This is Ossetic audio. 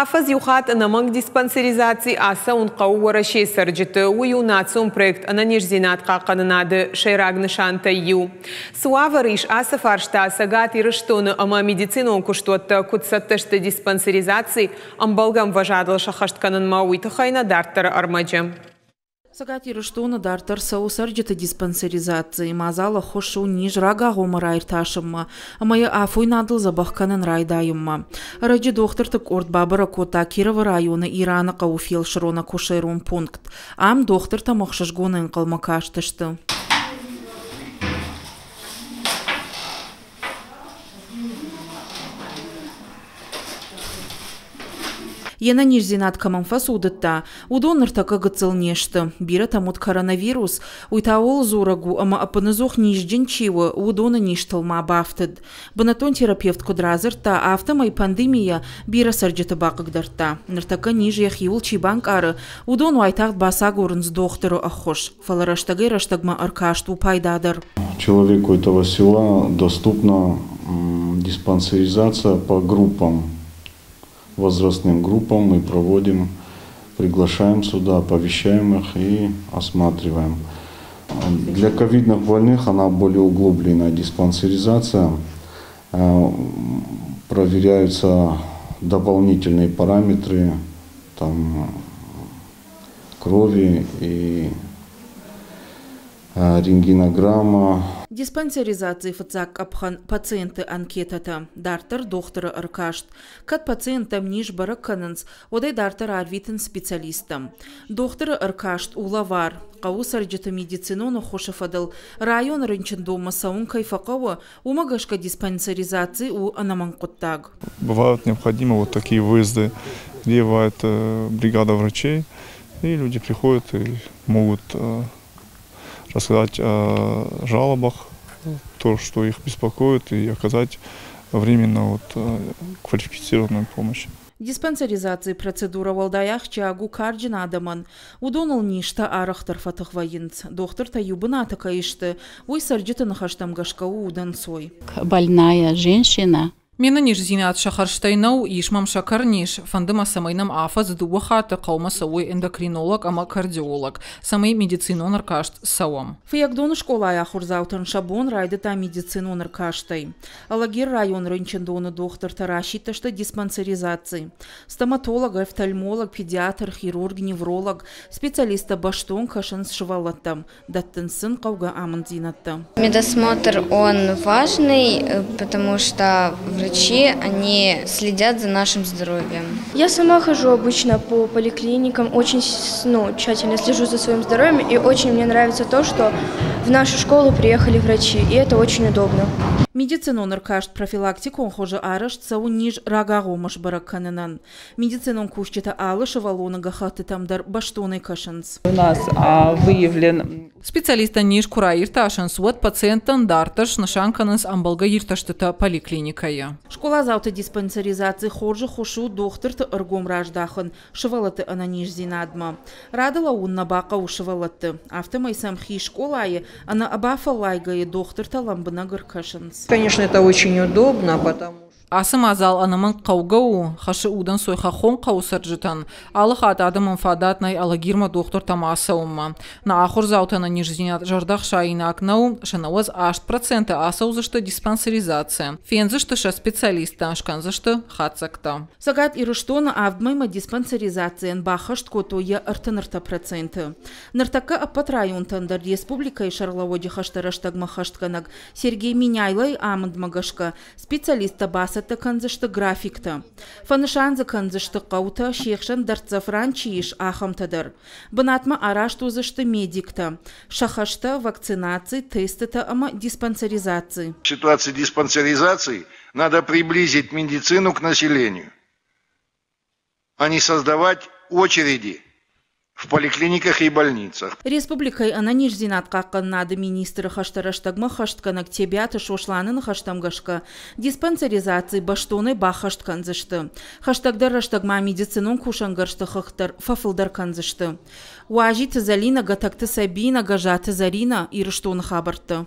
Афӕдз иу хатт ӕнӕмӕнг диспансеризаци ацӕуын хъӕуы Уӕрӕсейы цӕрджыты. Уый у национ проект ӕнӕниздзинад хъахъхъӕнынады сӕйраг нысантӕй иу. Цы уавӕры ис ацы фарста Цӕгат Ирыстоны ӕмӕ медицинон куыстуӕттӕ куыд цӕттӕ сты диспансеризаци ӕмбӕлгӕ ӕмвӕзадыл сӕххӕст кӕнынмӕ, уый тыххӕй нӕ дарддӕры ӕрмӕджы. Цӕгат Ирыстоны дарддӕр цӕуы цӕрджыты диспансеризаци. Мадзал ӕххуыс у низ рагагъоммӕ раиртасынмӕ ӕмӕ йӕ афойнадыл дзӕбӕх кӕнын райдайынмӕ. Ӕрӕджы дохтырты къорд бабӕрӕг кодта Кировы районы Ираны хъӕуы фелсырон-акушерон пункт. Ам дохтыртӕм ӕхсызгон ӕнхъӕлмӕ кастысты. Йе нӕниздзинад кӕмӕн фӕцудыдта, уыдон ныртӕккӕ гыццыл не сты. Бирӕтӕм уыд коронавирус, уый та ууыл дзурӕг у, ӕмӕ ӕппынӕдзух низджын чи у, уыдоны низтыл ма бафтыд. Бынӕттон терапевт куыд радзырдта, афтӕмӕй пандемийӕ бирӕ цӕрджыты бахъыгдардта. Ныртӕккӕ низ йӕхиуыл чи банкъары, уыдон уайтагъд бацагурынц дохтыры ӕххуыс. Фӕлӕ рӕстӕгӕй-рӕстӕгмӕ ӕркаст у пайдадӕр. Человеку этого села доступна диспансеризация по группам, возрастным группам мы проводим, приглашаем сюда, оповещаем их и осматриваем. Для ковидных больных она более углубленная диспансеризация. Проверяются дополнительные параметры, там, крови и рентгенограмма. Диспансеризацийы фыццаг къӕпхӕн пациенты анкетӕтӕ, дарддӕр дохтыры ӕркаст. Кӕд пациенттӕм низ бӕрӕг кӕнынц, уӕд ӕй дарддӕр арвитынц специалисттӕм. Дохтыры ӕркаст у лӕвар. Хъӕуы цӕрджыты медицинон ӕххуысы фӕдыл районы рынчындонмӕ цӕуын кӕй фӕхъӕуы, уымӕ гӕсгӕ диспансеризаци у ӕнӕмӕнгхъуыддаг. Бывают необходимы вот такие выезды, где бывает бригада врачей, и люди приходят и могут рассказать о жалобах, то, что их беспокоит, и оказать временно вот квалифицированную помощь. Диспансеризацийы процедурӕ уӕлдай ахсджиаг у карджын адӕмӕн. Уыдоныл низтӕ арӕхдӕр фӕтых вӕййынц. Дохтыртӕ иу бынаты кӕй сты, уый цӕрджыты ныхӕстӕм гӕсгӕ у удӕнцой. Больная женщина. Ме нӕниздзинад сӕ хӕрзтӕй нӕу, ис мӕм сӕкӕрниз, фӕнды мӕ, цӕмӕй нӕм афӕдз дыууӕ хатты хъӕумӕ цӕуой эндокринолог ӕмӕ кардиолог, цӕмӕй медицинон ӕркаст цӕуӕм. Фыййагдоны скъолайы ахуырдзаутӕн сӕ бон райдыдта медицинон ӕркастӕй. Алагиры районы рынчындоны дохтыртӕ расидтысты диспансеризаци. Стоматолог, офтальмолог, педиатр, хирург, невролог, специалисттӕ бӕстон кӕсынц сывӕллӕттӕм, дӕттынц сын хъӕугӕ амынддзинӕдтӕ. Медосмотр, он важный, потому что врачи, они следят за нашим здоровьем. Я сама хожу обычно по поликлиникам, очень, ну, тщательно слежу за своим здоровьем, и очень мне нравится то, что в нашу школу приехали врачи, и это очень удобно. Медицинон ӕркаст профилактикон хуызы арӕзт цӕуы низ рагагъоммӕ сбӕрӕг кӕнынӕн. Медицинон кусджытӕ алы сывӕллоны гӕххӕттытӕм дӕр бӕстонӕй кӕсынц. У нас выявлен Специалисттӕн низ куы раиртасынц, уӕд пациенттӕн дарддӕр снысан кӕнынц ӕмбӕлгӕ иртӕстытӕ поликлиникӕйы. Скъоладзауты диспансеризаци хорз ӕххуыс у дохтырты ӕргом раздахын сывӕллӕтты ӕнӕниздзинадмӕ. Рады лӕууын нӕ бахъӕуы сывӕллӕтты. Афтӕмӕй сӕм хи скъолайы ӕнӕ бафӕллайгӕйӕ дохтыртӕ лӕмбынӕг ӕркӕсынц. Конечно, это очень удобно, потому Ацы мадзал ӕнӕмӕнг хъӕугӕ у, хӕссы удӕнцой хӕххон хъӕуы цӕрджытӕн. Алы хатт адӕмӕн фадат нӕй Алагирмӕ дохтыртӕм ацӕуынмӕ. Нӕ ахуырдзауты ӕнӕниздзинад зӕрдӕхсаинаг нӕу, сӕ 98% ацӕудзысты диспансеризацийӕ. Фендзысты сӕ специалисттӕ, скӕндзысты хатдзӕгтӕ. Цӕгат Ирыстоны авд мӕймӕ диспансеризацийӕн баххӕст кодтой йӕ 33%. Ныртӕккӕ ӕппӕт районтӕн дӕр республикӕйы сӕргълӕууӕджы хӕстӕ рӕстӕгмӕ хӕстгӕнӕг Сергей Меняйлойы амындмӕ гӕсгӕ специалисттӕ бацӕттӕ кӕндзысты графиктӕ. Фӕнысан дзы кӕндзысты хъӕутӕ, се хсӕн дӕрддзӕф ран чи ис, ахӕмтӕ дӕр. Бынатмӕ арӕзт уыдзысты медиктӕ. Сӕ хӕстӕ, вакцинаци, тестытӕ ӕмӕ диспансеризаци. Ситуация диспансеризации надо приблизить медицину к населению, а не создавать очереди в поликлиниках и больницах. Республикӕйы ӕнӕниздзинад хъахъхъӕнынады министры хӕстӕ рӕстӕгмӕ хӕстгӕнӕг Тебиаты Сосланы ныхӕстӕм гӕсгӕ, диспансеризаци бӕстонӕй баххӕст кӕндзысты. Хӕстӕгдӕр рӕстӕгмӕ медицинон кусӕнгӕрзты хыгъд дӕр фӕфылдӕр кӕндзысты. Уазиты Зӕлинӕ, Гӕтӕгты Сабинӕ, Гӕзаты Зӕринӕ, Ирыстоны хабӕртты.